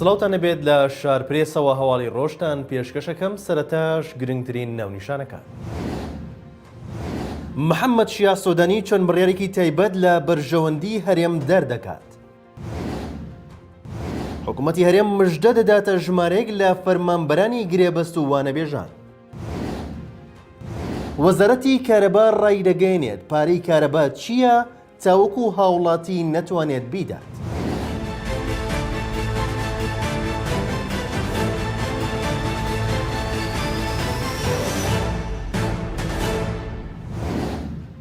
سڵاوتان لێبێت لە شارپرێسەوە هەواڵی ڕۆژتان پێشکەشەکەم سەرەتاش گرنگترین ناونیشانەکان. محەممەد شیاع سۆدانی چەند بڕیارێکی تایبەت لە بەرژەوەندی هەرێم دەردەکات. حکوومەتی هەرێم مژدە دەداتە ژمارەیەک لە فەرمانبەرانی گرێبەست و وانەبێژان. وەزارەتی کارەبا ڕایدەگەیەنێت، پارەی کارەبا چییە تاوەکو هاوڵاتی نەتوانێت بیدات؟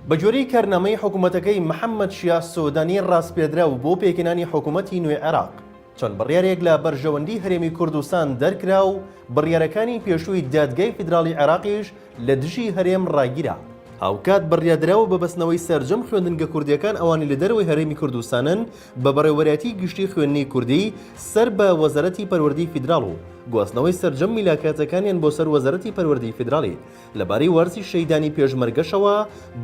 بەگوێرەی کارنامەی حکومەتەکەی محەممەد شیاع سۆدانی ڕاسپێردراو بۆ پێکهێنانی حکومەتی نوێی عێراق، چەند بڕیارێک لە بەرژەوەندی هەرێمی کوردستان دەرکرا و بڕیارەکانی پێشووی دادگای فیدراڵی عێراقیش لە دژی هەرێم ڕاگیرا. هاوکات بڕیاردراوە بە بەستنەوەی سەرجەم خوێندنگە کوردییەکان ئەوانەی لە دەرەوەی هەرێمی کوردستانن بە بەڕێوەبەرایەتی گشتی خوێندنی کوردی سەر بە وەزارەتی پەروەردەی فیدراڵ و گواستنەوەی سەرجەم میلاکاتەکانیان بۆ سەر وەزارەتی پەروەردەی فیدراڵی لەبارەی وەرزی شەهیدانی پێشمەرگەشەوە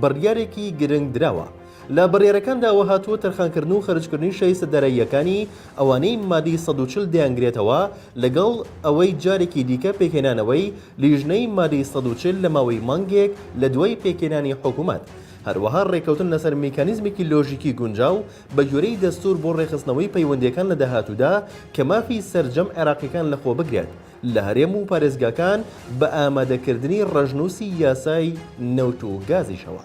بڕیارێکی گرنگ دراوە. لە بڕیارەکاندا ئەوە هاتووە تەرخانکردن و خەرجکردنی شایستە داراییەکانی ئەوانەی مادەی 140 دەیانگرێتەوە لەگەڵ ئەوەی جارێکی دیکە پێکهێنانەوەی لیژنەی مادەی 140 لە ماوەی مانگێک لە دوای پێکهێنانی حکومەت هەروەها ڕێککەوتن لەسەر میکانیزمێکی لۆژیکی گونجاو بەگوێرەی دەستوور بۆ ڕێکخستنەوەی پەیوەندییەکان لە داهاتوودا کە مافی سەرجەم عێراقییەکان لەخۆبگرێت لە هەرێم و پارێزگاکان بە ئامادەکردنی ڕەشنووسی یاسای نەوت و گازیشەوە.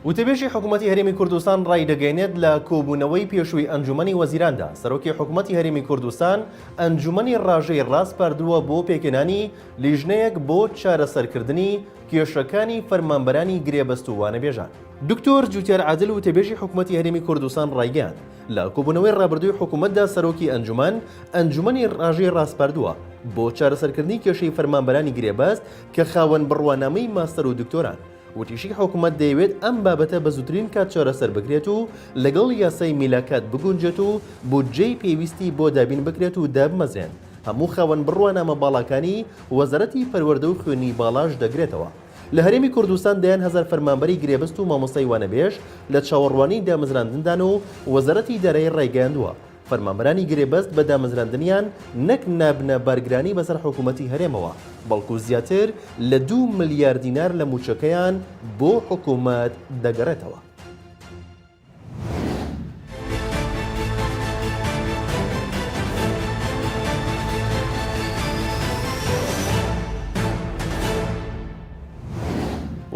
وتەبێژی حکوومەتی هەرێمی کوردستان ڕایدەگەیەنێت لە کۆبوونەوەی پێشووی ئەنجوومەنی وەزیراندا سەرۆکی حکوومەتی هەرێمی کوردستان ئەنجوومەنی ڕاژەی ڕاسپاردووە بۆ پێکهێنانی لیژنەیەک بۆ چارەسەرکردنی کێشەکانی فەرمانبەرانی گرێبەست و وانەبێژان. دکتۆر جوتیار عادل وتەبێژی حکومەتی هەرێمی کوردستان ڕایگەیاند، لە کۆبوونەوەی ڕابردووی حکومەتدا سەرۆکی ئەنجومەن، ئەنجومەنی ڕاژەی ڕاسپاردووە بۆ چارەسەرکردنی کێشەی فەرمانبەرانی گرێبەست کە خاوەن بڕوانامەی ماستەر و دکتۆران. وتیشی حکومەت دەیەوێت ئەم بابەتە بە زووترین کات چارەسەر بکرێت و لەگەڵ یاسای میلاکات بگونجێت و بودجەی پێویستی بۆ دابین بکرێت و دابمەزرێن هەموو خاوەن بڕوانامە باڵاکانی وەزارەتی پەروەردە و خوێندنی باڵاش دەگرێتەوە. لە هەرێمی کوردستان دەیان هەزار فەرمانبەری گرێبەست و مامۆستای وانەبێژ لە چاوەڕوانی دامەزراندندان و وەزارەتی دارایی ڕایگەیاندووە، فەرمانبەرانی گرێبەست بە دامەزراندنیان نەک نابنە بارگرانی بەسەر حکوومەتی هەرێمەوە، بەڵکو زیاتر لە دوو ملیار دینار لە مووچەکەیان بۆ حکوومەت دەگەڕێتەوە.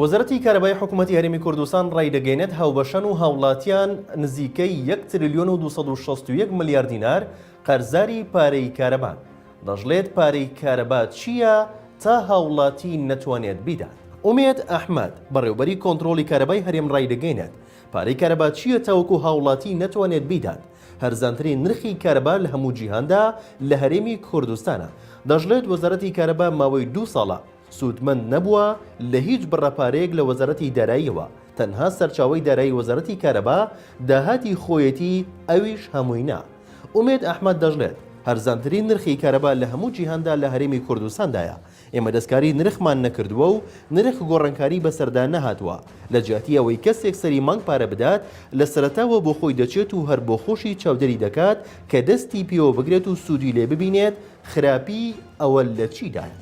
وەزارەتی کارەبای حکوومەتی هەرێمی کوردستان ڕایدەگەیەنێت هاوبەشان و هاوڵاتیان نزیکەی 1 تریلیۆن و 261 ملیار دینار قەرزاری پارەی کارەبان. دەشڵێت پارەی کارەبا چییە تا هاوڵاتی نەتوانێت بیدات؟ ئومێد ئەحمەد، بەڕێوبەری کۆنترۆڵی کارەبای هەرێم ڕایدەگەینێت پارەی کارەبا چییە تاوەکو هاوڵاتی نەتوانێت بیدات؟ هەرزانترین نرخی کارەبا لە هەموو جیهاندا لە هەرێمی کوردستانە. دەشڵێت وەزارەتی کارەبا ماوەی دوو ساڵە سوودمەند نەبووە لە هیچ بڕە پارەیەک لە وەزارەتی داراییەوە، تەنها سەرچاوەی دارایی وەزارەتی کارەبا داهاتی خۆیەتی ئەویش هەمووی نا. ئومێد ئەحمەد دەشڵێت هەرزانترین نرخی کارەبا لە هەموو جیهاندا لە هەرێمی کوردستاندایە، ئێمە دەستکاری نرخمان نەکردووە و نرخ گۆڕانکاری بەسەردا نەهاتووە، لە جیاتی ئەوەی کەسێک سەری مانگ پارە بدات، لە سەرەتاوە بۆ خۆی دەچێت و هەر بۆ خۆشی چاودێری دەکات کە دەستی پێوە بگرێت و سوودی لێ ببینێت، خراپی ئەوە لە چیدایە؟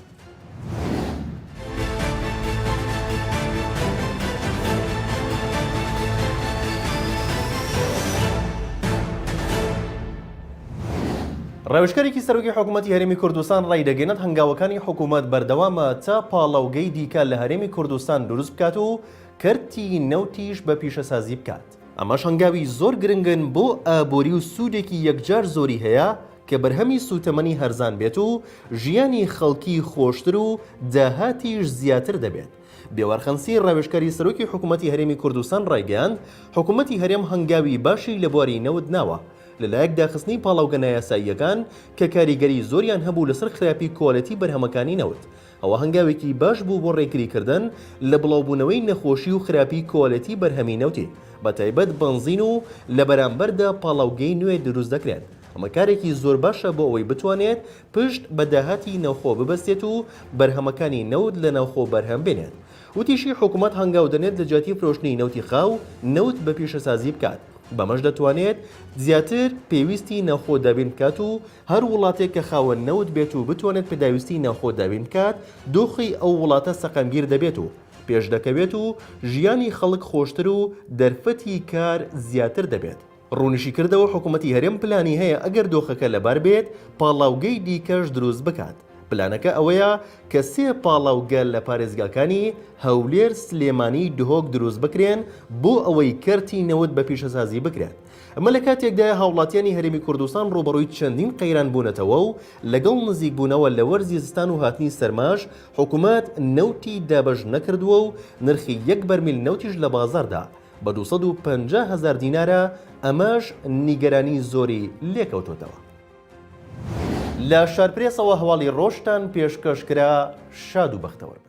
ڕاوێژکارێکی سەرۆکی حکوومەتی هەرێمی کوردستان ڕایدەگەیەنێت هەنگاوەکانی حکوومەت بەردەوامە تا پاڵاوگەی دیکە لە هەرێمی کوردستان دروست بکات و کەرتی نەوتیش بە پیشەسازی بکات، ئەمەش هەنگاوی زۆر گرنگن بۆ ئابووری و سوودێکی یەکجار زۆری هەیە کە بەرهەمی سووتەمەنی هەرزان بێت و ژیانی خەڵکی خۆشتر و داهاتیش زیاتر دەبێت. بێوار خەنسی ڕاوێژکاری سەرۆکی حکوومەتی هەرێمی کوردستان ڕایگەیاند، حکوومەتی هەرێم هەنگاوی باشی لە بواری نەوت ناوە، لەلایەک داخستنی پاڵاوگە نایاساییەکان کە کاریگەری زۆریان هەبوو لەسەر خراپی کوالێتی بەرهەمەکانی نەوت، ئەوە هەنگاوێکی باش بوو بۆ ڕێگریکردن لە بڵاوبوونەوەی نەخۆشی و خراپی کوالێتی بەرهەمی نەوتی، بەتایبەت بەنزین و لە بەرامبەردا پاڵاوگەی نوێ دروست دەکرێن. ئەمە کارێکی زۆر باشە بۆ ئەوەی بتوانێت پشت بە داهاتی ناوخۆ ببەستێت و بەرهەمەکانی نەوت لە ناوخۆ بەرهەم بێنێت. وتیشی حکومەت هەنگاو دەنێت لە جیاتی فرۆشتنی نەوتی خاو، نەوت بە پیشەسازی بکات، بەمەش دەتوانێت زیاتر پێویستی ناوخۆ دابین بکات و هەر وڵاتێک کە خاوەن نەوت بێت و بتوانێت پێداویستی ناوخۆ دابین بکات دۆخی ئەو وڵاتە سەقامگیر دەبێت و پێشدەکەوێت و ژیانی خەڵک خۆشتر و دەرفەتی کار زیاتر دەبێت. ڕوونیشیکردەوە حکومەتی هەرێم پلانی هەیە ئەگەر دۆخەکە لەبار بێت پاڵاوگەی دیکەش دروست بکات، پلانەکە ئەوەیە کە سێ پاڵاوگە لە پارێزگاکانی، هەولێر، سلێمانی، دهۆک دروست بکرێن بۆ ئەوەی کەرتی نەوت بە پیشەسازی بکرێت. ئەمە لە کاتێکدایە هاوڵاتیانی هەرێمی کوردستان ڕووبەڕووی چەندین قەیران بوونەتەوە و لەگەڵ نزیکبوونەوە لە وەرزی زستان و هاتنی سەرماش حکومەت نەوتی دابەش نەکردووە و نرخی یەک بەرمیل نەوتیش لە بازاڕدا بە 250 هەزار دینارە، ئەمەش نیگەرانی زۆری لێکەوتۆتەوە. لە شارپرێسەوە هەواڵی ڕۆژتان پێشکەش کرا، شاد و بەختەوەر بن.